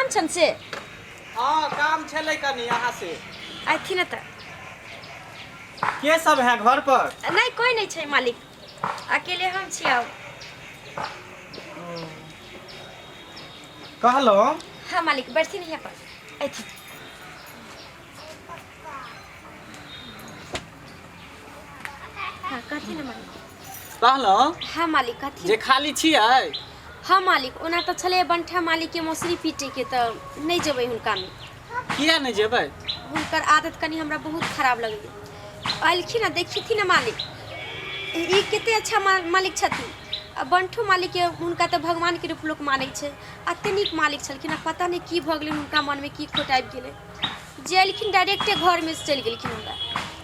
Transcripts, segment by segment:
काम छन से? हाँ, काम छलै कनी अहाँ से। अथी ने तऽ। के सब है घर पर? नहीं, कोई नहीं छै मालिक, अकेले हम छी। आब कहलहुँ। हाँ मालिक, बैठथिन यहाँ पर, अथी। हाँ, कहथिन ना मालिक। कहलहुँ। हाँ मालिक, कहथिन। जे खाली छियै? हाँ मालिक, ओना तऽ छलै बंठा मालिक के मौसरी पीटे के, तऽ नहि जेबै हुनकामे। किया नहि जेबै? हुनकर आदत कनि हमरा बहुत खराब लगैए। अयलखिन आ देखिथिन ने मालिक, ई कते अच्छा मालिक छथिन। आ बंठो मालिकके, हुनका तऽ भगवानके रूप लोक मानै छै। एते नीक मालिक छलखिन आ पता नहि की भऽ गेलै हुनका मनमे, की खोट आबि गेलै जे एलखिन डायरेक्टे घरमे से चलि गेलखिन हमरा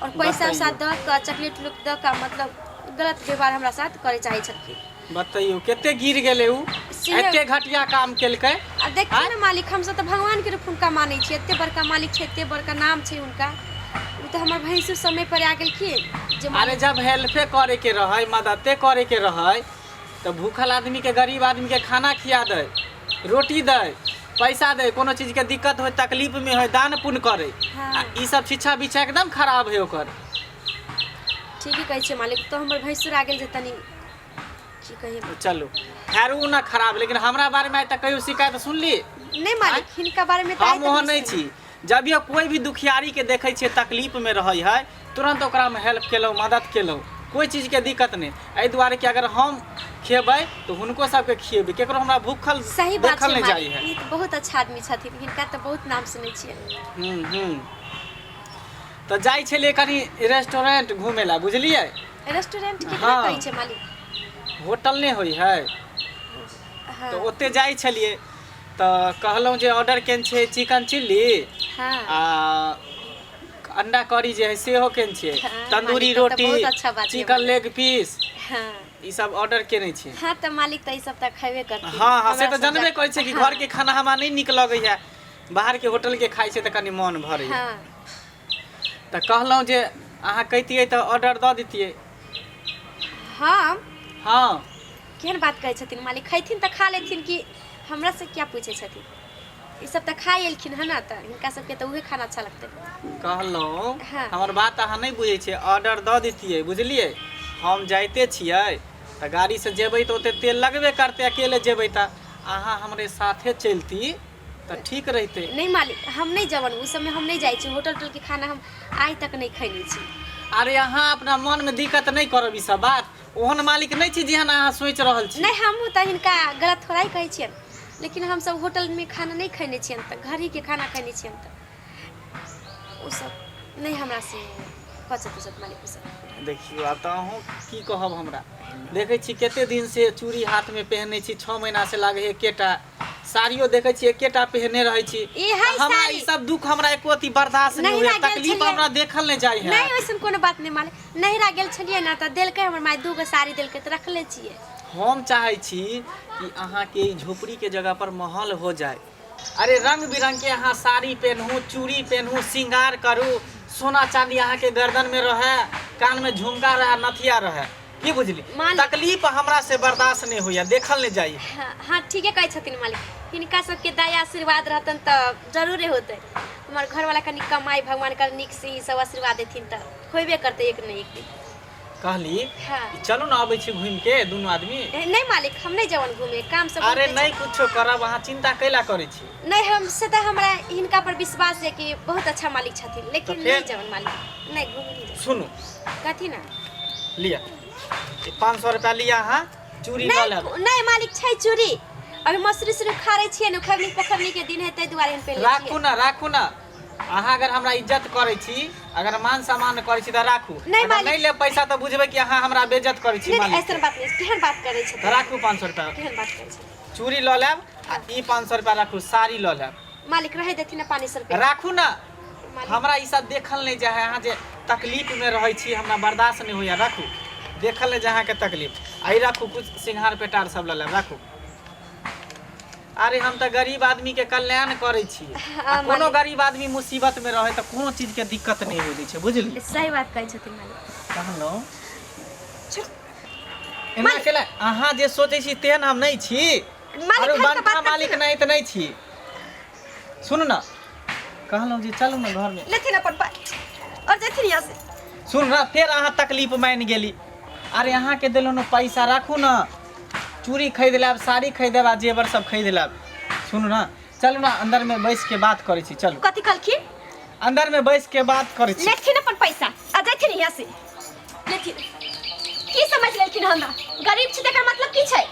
आओर पैसा उसा दऽ कऽ, चॉकलेट उकलेट दऽ कऽ, मतलब गलत व्यवहार हमरा साथ करय चाहै छलखिन। बतैयौ, कते गिर गेलै उ। एते घटिया काम केलकै। आ देखियौ ने मालिक, हमसब तऽ भगवानके रूप हुनका मानै छियै। एते बड़का मालिक छै, एते बड़का नाम छै हुनका। ओ तऽ हमर भैंसुर समय पर आ गेलखिन जे। अरे, जब हेल्पे करे के रहै, मददे करे के रहै, तऽ भूखल आदमी के, गरीब आदमी के खाना खिया दै, रोटी दै, पैसा दै, कोनो चीज के दिक्कत होय, तकलीफ में होय, दान पुण्य करे। आ ई सब शिक्षा बिच्छा एकदम खराब है ओकर। ठीके कहै छियै मालिक। तऽ हमर भैंसुर आ गेल जे तनी की कही। चलू खैर, उ ना खराब, लेकिन हमरा बारे में आइ तक कहियो शिकायत सुनली? नहि मालिक, हिनका बारे में तऽ आइ हम तक ओहन नहि सुनली। छी। जब ये कोई भी दुखियारी के देखै छियै तकलीफ में रहै है, तुरंत ओकरा में हेल्प केलहुँ, मदद केलहुँ। कोई चीज के दिक्कत नहि। एहि दुआरे कि अगर हम खेबै तऽ हुनको सबके खिएबै। केकरो हमरा भूखल सही बात देखल छै नहि जाइ मालिक। है। ई तऽ बहुत अच्छा आदमी छथिन, हिनका तऽ बहुत नाम सुनै छियै। हूँ, तऽ जाइ छलियै कनि रेस्टोरेंट घूमे ला, बुझलियै? रेस्टोरेंट केकरा कहै छै मालिक? होटल नहि होइ है? तऽ ओते जाइ छलियै तऽ कहलहुँ जे ऑर्डर केने छियै चिकन चिल्ली आ अंडा करी जे है सेहो केने छियै, तंदूरी मालिक, तब तऽ रोटी, बहुत अच्छा बात ये। चिकन लेग पीस, ई सब ऑर्डर केने छियै। हाँ, तऽ मालिक, तऽ ई सब तऽ खयबे करथिन। हाँ, से हमरा तऽ सब जानबे करै छै कि घरके खाना हमरा नहि नीक लगैए, बाहरके होटलके खाइ छै तऽ कनि मोन भरैए। तऽ कहलहुँ जे अहाँ कहितियै तऽ ऑर्डर दऽ दितियै। हम? हँ। केहन बात कहै छथिन मालिक? खैथिन तऽ खा लेथिन कि हमरा से क्या पूछै छथिन? ई सब तऽ खाइ एलखिन हँ ने, तऽ हिनका सबके तऽ उहे खाना अच्छा लगतै। कहलहुँ, हमर बात अहाँ नहि बुझै छियै। ऑर्डर दऽ दितियै, बुझलियै? हम जाइते छियै तऽ गाड़ीसँ जेबै तऽ ओते तेल लगबे करतै, अकेले जेबै तऽ अहाँ हमरे साथे चलती तऽ ठीक रहितै। नहीं मालिक, हम नहीं जवन, उ सबमे हम नहीं जाइ छी। होटल उटल के खाना हम आइ तक नहीं खैने छी। अरे, अहाँ अपना मनमे दिक्कत नहि करब। ई सब बात, ओहन मालिक नहि छी जेहन अहाँ सोचि रहल छी। नहीं, हमहूँ तऽ हिनका गलत थोड़ा ही कहै छियनि, लेकिन हमसब होटल में खाना नहीं खैने छियनि, तऽ घर ही के खाना खैने छियनि, तऽ उ सब नहीं हमरा से पचत उचत मालिक उ सब। देखियौ, आब तऽ अहूँ की कहब हमरा। देखै छी कते दिन से चूड़ी हाथमे पहिने छी, 6 महीना से लागै एकेटा साड़ियो देखै छी, एकेटा पहिने रहै छी। ई है तऽ हमरा साड़ी। ई सब दुख हमरा एको अथी बर्दाश्त नहि नहिरा होइए। गेल तकलीफ छलियै। हमरा देखल नहि जाइ है। नहीं, वैसन कोनो बात नहीं मालिक। नहिरा गेल छलियै ने तऽ देलकै हमर माय, दूगो साड़ी देलकै तऽ रखले छियै। हम चाहै छी कि अहाँके ई झोपड़ीके जगह पर महल हो जाए। अरे, रंग बिरंग के अहाँ साड़ी पेनहू, चूड़ी पेनहू, श्रृंगार करू, सोना चांदी अहाँके गर्दन में रहे, कान में झुमका रहे, नथिया रहे, की बुझली? तकलीफ हमरा से बर्दाश्त नहीं होइया, देखल नहीं जाइए। हाँ, ठीके कहै छथिन मालिक। हिनका सबके दया आशीर्वाद रहतन तऽ जरूरे होतै। हमर घरवाला कनि कमाइ, भगवान कर नीक से ई सब आशीर्वाद देथिन तऽ होबे करतै एक ने एक दिन। कहली, हाँ। चलू ने, अबै छी घूमि के दुनू आदमी। नहीं मालिक, हम नहीं जवन घूमे, काम सब अरे, बहुते नहीं छै। कुछो करब, अहाँ चिंता कैला करै छी? नहीं, हम से तऽ हमरा हिनका पर विश्वास है कि बहुत अच्छा मालिक छथिन, लेकिन तऽ नहीं फेर? जवन मालिक, नहीं घूमे नहीं जावन। सुनू। कथी ना? लिअ, 500 रुपया लिअ, अहाँ चूड़ी लऽ लेब। नहीं नहीं मालिक, छै चूड़ी। अभी मसूरी सुरी खारै छियै ने, खरनी पोखरनी के दिन है, ताहि दुआरे हम पहिने राखू छियै। ना, राखू ना। अहाँ अगर हमरा इज्जत करै छी, अगर मान सम्मान करै छी तऽ राखू। नहीं, अगर मालिक। नहीं लेब पैसा तऽ बुझबै कि अहाँ हमरा बेइज्जत करै छी नहीं नहीं, मालिक। ऐसन बात नहीं। केहन बात करै तऽ छथिन? राखू 500 रुपया। केहन बात करै छथिन? चूड़ी लऽ लेब आ ई 500 रुपया राखू, साड़ी लऽ लेब। मालिक, रहे देथिन ना 500 रुपया। राखू ना। मालिक। हमरा ई सब देखल नहीं जाए है। अहाँ जे तकलीफ में रहै छी, हमरा बर्दाश्त नहीं होइया। राखू, देखल नहीं जाए अहाँके तकलीफ। आ ई राखू, कुछ सिंघार पेटार सब लऽ लेब, राखू। अरे, हम तऽ गरीब आदमी के कल्याण करै छी। आ कोनो मालिक। गरीब आदमी मुसीबत में रहे तऽ कोनो चीज के दिक्कत नहीं होइ दै छै, बुझली? सही बात कहै छथिन मालिक। कहलहुँ, एना केला अहाँ जे सोचै छी तेहन हम नहि छी। मालिक, आरो हम तऽ बंठा बात मालिक करथिन। नहि तऽ नहि छी। सुन ना, कहलहुँ जे चलू ने घरमे। लेथिन अपन पाइ और जेथिन यहाँ से। सुन ना, फेर अहाँ तकलीफ मानि गेली। अरे अहाँके देलहुँ ने पैसा, राखू ने, चूड़ी खरीद लायब, साड़ी खरीद लेब आ जेवर सब खरीद लायब। सुनू ना, चलू ना, अंदरमे बैसके बात करै छी, चलू। कथी कहलखिन? अंदरमे बैसके बात करै छी। लेथिन अपन पैसा आ जेथिन यहाँ से। लेथिन की समझ लेलखिन हमरा? गरीब छी तकर मतलब की छै?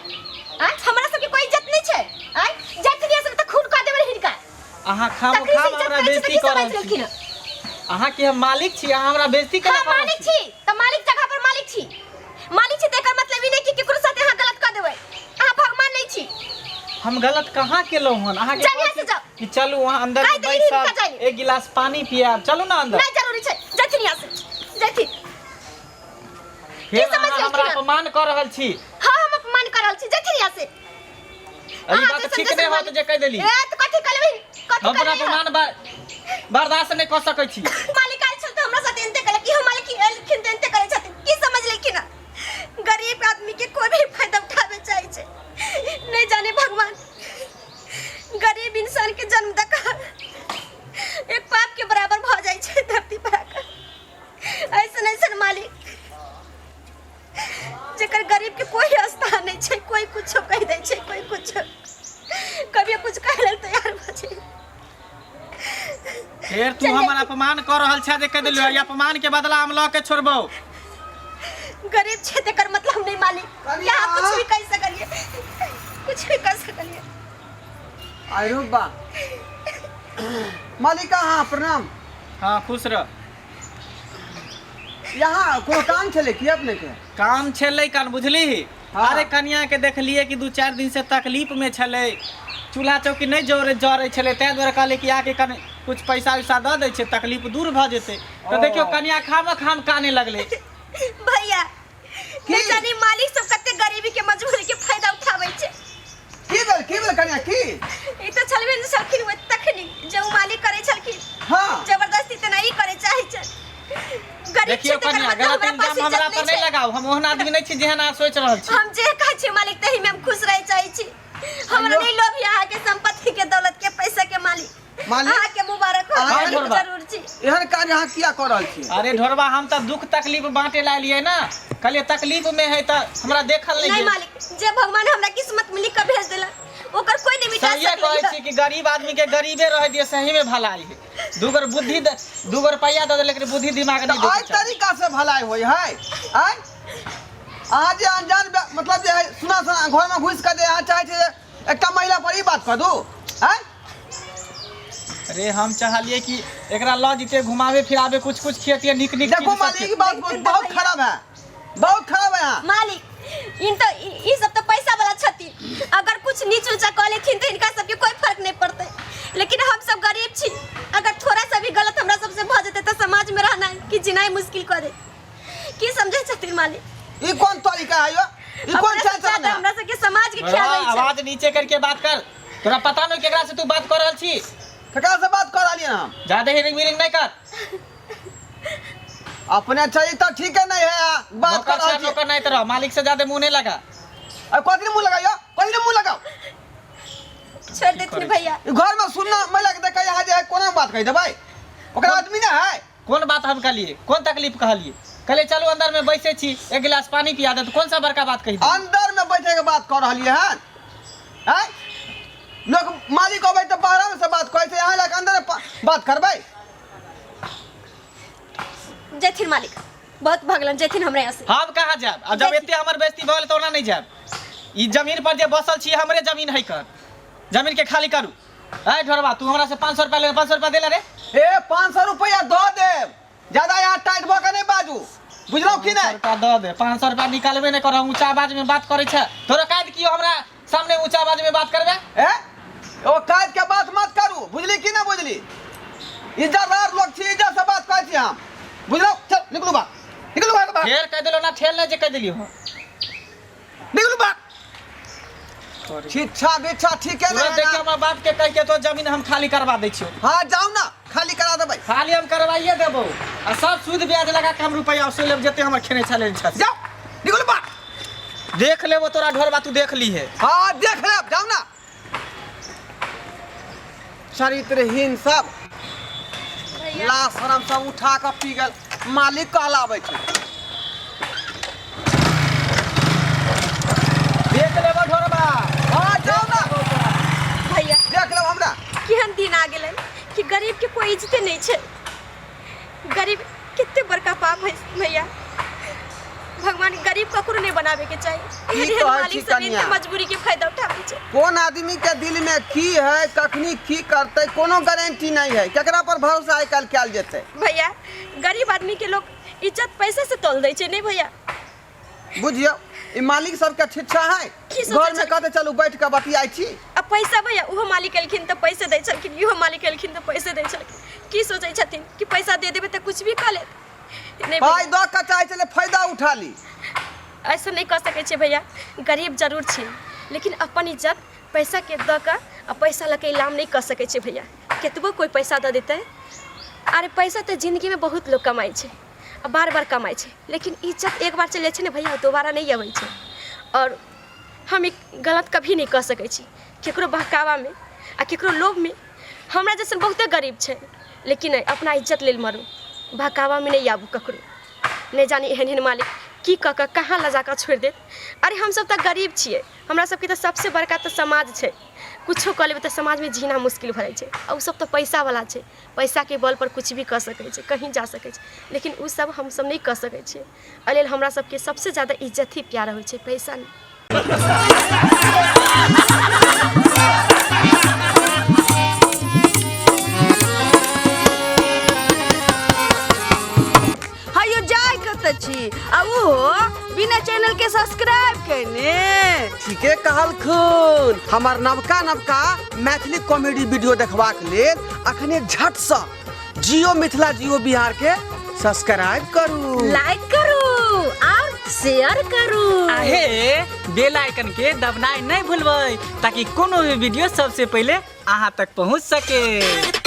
आँय, हमरा सबके कोई इज्जत नहीं छै? आँय, जेथिन यहाँ से तऽ खून कऽ देबै हिनका। अहाँ खाम तखनी से खाम इज्जत हमरा करै छी तऽ बेइज्जती की कऽ समझ रहल छी। लेलखिन? अहाँके हम मालिक छी, अहाँ हमरा बेइज्जती केना हम कऽ रहल मालिक छी? छी तऽ मालिक जगह पर मालिक छी। मालिक छी तऽ एकर मतलब ई नहि कि केकरो साथे अहाँ गलत कऽ देबै। अहाँ भगवान नहि छी। हम गलत कहाँ केलहुँ हन अहाँके? जाइए कहै से छी जाउ। कि चलू वहाँ अंदर कहि देली बैसब, हिनका जाइए। एक गिलास पानी पियाब, चलू ना अंदर। नहि जरूरी छै, जथिन यहाँ से जथिन। फेर समझ अहाँ गेलखिन हमरा हन? अपमान कऽ रहल छी। हाँ, हम अपमान कर रहल छी, जथिन यहाँ से। ई बात ठीक नहि होत जे कहि देली। ए तऽ कथी कहलबी? कथी हम अपन कहलबी? अपमान बर्दाश्त नहि कऽ सकै छी। मालिक आयल छल तऽ हमरा साथे एनते कहलक कि हम मालिक एलखिन तऽ एनते करै छथिन। की समझ लेलखिन हन? गरीब आदमी के कोई भी फायदा उठावे चाहे छै। नहीं जाने भगवान गरीब इंसान के जन्म दका एक पाप के बराबर भ जाइ छै धरती पर आकर। ऐसन ऐसन मालिक जेकर गरीब के कोई स्थान नहीं छै, कोई कुछो कहि दै छै, कोई कुछो कभी कुछ कहै लेल तैयार भऽ छै। फेर तू हमर अपमान कऽ रहल छे जे कहि देलियौ, ई अपमान के बदला हम लऽ के छोड़बौ। गरीब छै तेकर मतलब नहीं मालिक कनिया। यहाँ कुछ भी कह सकलिए, कुछ भी कर सकलिए। अरे बा मालिका, हाँ प्रणाम। हाँ, खुश रह। यहाँ कोनो काम छलै की अपने के? काम छलै कान, बुझली? हाँ। अरे कनिया के देखलिए कि 2-4 दिन से तकलीफ में छलै, चूल्हा चौकी नहीं जरे जरे छलै, ताहि दुआरे कहलिए कि आके कने कुछ पैसा उसा दऽ दै छै, तकलीफ दूर भऽ जेतै। तऽ ओ। देखियौ कनिया खाम खाम काने लगलै। भैया, नहीं जानी मालिक सब कते गरीबी के मजबूरी के फायदा उठाबै छै। की भेल, की भेल कनिया, की? ई तऽ छलबे ने छलखिन ओ तखनी जे उ मालिक करै छलखिन। हाँ। जबरदस्ती तऽ नहीं करे चाहै छै। गरीब देखियौ छै तकर कनिया, मतलब गलत हमरा पास इल्जाम हमरा इज्जत पर नहीं नहि छै। लगाउ, हम ओहन आदमी नहि छी जेहन अहाँ सोचि रहल छी। हम जे कहै छी मालिक तही में हम खुश रहे चाहै छी। हमरा अइयो। नहीं लोभ है अहाँके संपत्ति के, दौलत के, पैसा के मालिक। मालिक? अहाँके मुबारक हो, अहाँ मालिक ढोरबा। जरूर छी। एहन काज अहाँ किया कऽ रहल छी? अरे ढोरबा, हम तऽ दुख तकलीफ बांटे ला एलियै ना, कहलियै तकलीफ में है तऽ हमरा देखल नहीं नहीं गेल। मालिक, जे भगवान हमरा किस्मत में लिख के भेज देला ओकर कोई नहीं मिटा सहिए कहै सकलै। छी कि गरीब आदमी के गरीबे रह दिए, सही में भलाई है। दूगो बुद्धि दूगो रुपया दऽ दे, लेकिन बुद्धि दिमाग नहीं एहि दे। तरीका से भलाई होइ है? आँय, अहाँ जे अनजान मतलब जे है सुना सुना घरमे घुसि कऽ जे अहाँ चाहै छी जे एकटा महिला पर ई बात कऽ दू, आँय? अरे हम चाहलिए कि एकरा लऽ जैते घुमावे फिरावे, कुछ कुछ खियतिए निक निक देखो चीज सब। मालिक, ई बात बहुत खराब है, बहुत खराब है यहाँ। मालिक, इन तो ई सब तो पैसा वाला छथिन, अगर कुछ नीच ऊंचा कऽ लेथिन तो इनका सबके कोई फर्क नहीं पड़तै, लेकिन हम सब गरीब छी, अगर थोड़ा सा भी गलत हमरा सबसे भऽ जेतै तऽ समाज में रहना कि जीनाइ मुश्किल कऽ दे। की समझै छथिन मालिक? ई कोन तरीका है यो? ई कोन अपना चाल से चलन ज्यादा है? हमरा सबके समाज के तोरा ख्याल रहै छै। आवाज नीचे करके बात कर, तोरा पता नहीं केकरा से तू बात कर रहल छी। ककरा से बात कऽ रहलियै हम? ज्यादा हिरिंग मिरिंग नहीं कर। अपने चाहिए तो ठीक है, नहीं है बात नौकर कर रहल से छी। नौकर नहीं तरह मालिक से ज्यादा मुंह नहीं लगा। अरे कथी मुंह लगाइयो, कथी मुंह लगाओ? छोड़ देथिन भैया। ई घर में सुनना महिला के देखै यहाँ जे है कोना बात कहि देबै? ओकरा आदमी ना है। कोन बात हम कहलिए? कोन तकलीफ कहलिए? कहलिए चलू अंदर में बैसे छी, एक गिलास पानी पिया दे, तो कौन सा बड़का बात कही? अंदर में बैठे के बात कर रहलियै हन? आँय, लोग मालिक अबै तऽ बाहर में से बात करै छै, यहाँ लग अंदर में बात करबै? जयथिन मालिक, बहुत भगलन, जयथिन हमरा यहाँ से। हम कहाँ जायब? आ जब एते हमर बेइज्जती भऽ गेल तऽ ओना नहि जायब। ई जमीन पर जे बसल छी हमरे जमीन है, कर जमीन के खाली करू। ऐ ढोरबा, तू हमरा से 500 रुपया ले, 500 रुपया देला रे? ए, 500 रुपया दऽ देब, ज्यादा यहाँ टाइट भऽ के नहि बाजू, बुझलहुँ की नहि? रुपया दऽ दे, 500 रुपया निकालबे नहि करब। ऊँचा आवाज में बात करै छै, तोरा काज कियो हमरा सामने ऊँचा आवाज में बात करबे? ए, ओ काज के बात मत करू, बुझली की नहि बुझली? इज्जतदार लोग छी, इज्जत से बात करै छी हम, बुझलहुँ? चल निकलू बाहर, निकलू बाहर, बाहर। फेर कहि देलो ना, ठेल नहि जे कहि देलियो। निकलू बाहर। शिक्षा बिच्छा ठीक है तुरंत देखियो, हमरा बाप के कहि के तो जमीन हम खाली करवा दै छियो। हाँ, जाउ ना, खाली करा देबै। खाली हम करवाइए देबो आ सब सूद ब्याज लगा के हम रुपया वसूल लेब जते हमर खेने छले छल। जाओ, निकलू बाहर। देख लेबो तोरा ढोरबा, तू देख ली है। हाँ, देख लेब, जाउ ना। चरित्रहीन सब भैया ला शरम सब उठा कऽ पी गेल मालिक कहलाबै छै। देख लेबो ढोरबा। हाँ जाओ ना। भैया देख लेब हमरा। केहन दिन आ गेलै कि गरीब के कोई इज्जते नहीं छै। गरीब कते बड़का पाप है भैया। भगवान गरीब ककरो नहीं बनावे के चाही। की एहन एहन कहै मालिक छी सब कनिया? एते मजबूरी के फायदा उठाबै छै। कोन आदमी के दिल में की है, कखनी की करते, कोनो गारंटी नहीं है। केकरा पर भरोसा आइ काल्हि कयल जेतै? भैया गरीब आदमी के लोग इज्जत पैसा से तोल दै छै नहीं भैया? बुझियौ ई मालिक सबके छिच्छा है। की सोचै घर में छलखिन? कहते चलू बैठ के बतियाइ छी। आ पैसा भैया उहो मालिक एलखिन तऽ पैसे दै छलखिन, इहो मालिक एलखिन तऽ पैसे दै छलखिन। की सोचै छथिन कि पैसा दे देबै तऽ कुछ भी कऽ लेत? नहीं पाइ भैया, दऽ के चाहै छलै फायदा उठा ली। ऐसा नहीं कह सकै छियै भैया। गरीब जरूर छी लेकिन अपन इज्जत पैसा के दऽ कऽ आ पैसा लऽ के इलाम नहीं कऽ सकै छियै भैया। केतबो कोई पैसा दऽ देतै, अरे पैसा तऽ जिंदगीमे बहुत लोग कमाइ छै आ बार बार कमाइ छै, लेकिन इज्जत एक बार चलि जाइ छै ने भैया, दोबारा नहीं अबै छै। और हम ई गलत कभी नहीं कऽ सकै छी केकरो बहकावामे आ केकरो लोभमे। हमरा जैसन बहुते गरीब छै लेकिन नहि, अपना इज्जत लेल मरू, बहकावामे नहीं आबू ककरो। नहि जानी एहन एहन मालिक की कऽ कऽ कहाँ लऽ जाकऽ छोड़ि देत। अरे हमसब तऽ गरीब छियै, हमरा सबके तऽ सबसँ बड़का तऽ समाज छै। कुछो कऽ लेबै तऽ समाजमे जीना मुश्किल भऽ जाइ छै। आ ओसब तऽ पैसावला छै, पैसाके बल पर कुछ भी कऽ सकै छै, कहीं जा सकै छै, लेकिन ओसब हमसब नहि कऽ सकै छियै। एहि लेल हमरा सबके सबसँ ज्यादा इज्जत ही प्यारा होइ छै, पैसा नहि। हयो जाय कतऽ छी आ ओहो बिना चैनल के सब्सक्राइब केने? ठीके कहलखुन। हमर नवका नवका मैथिली कॉमेडी वीडियो देखबाक लेल अखने झटसँ जियो मिथिला जियो बिहार के सब्सक्राइब करू, लाइक करू और शेयर करू। आहे बेल आइकन के दबनाइ नहीं भूलबै ताकि कोनो भी वीडियो सबसे पहले अहाँ तक पहुँच सके।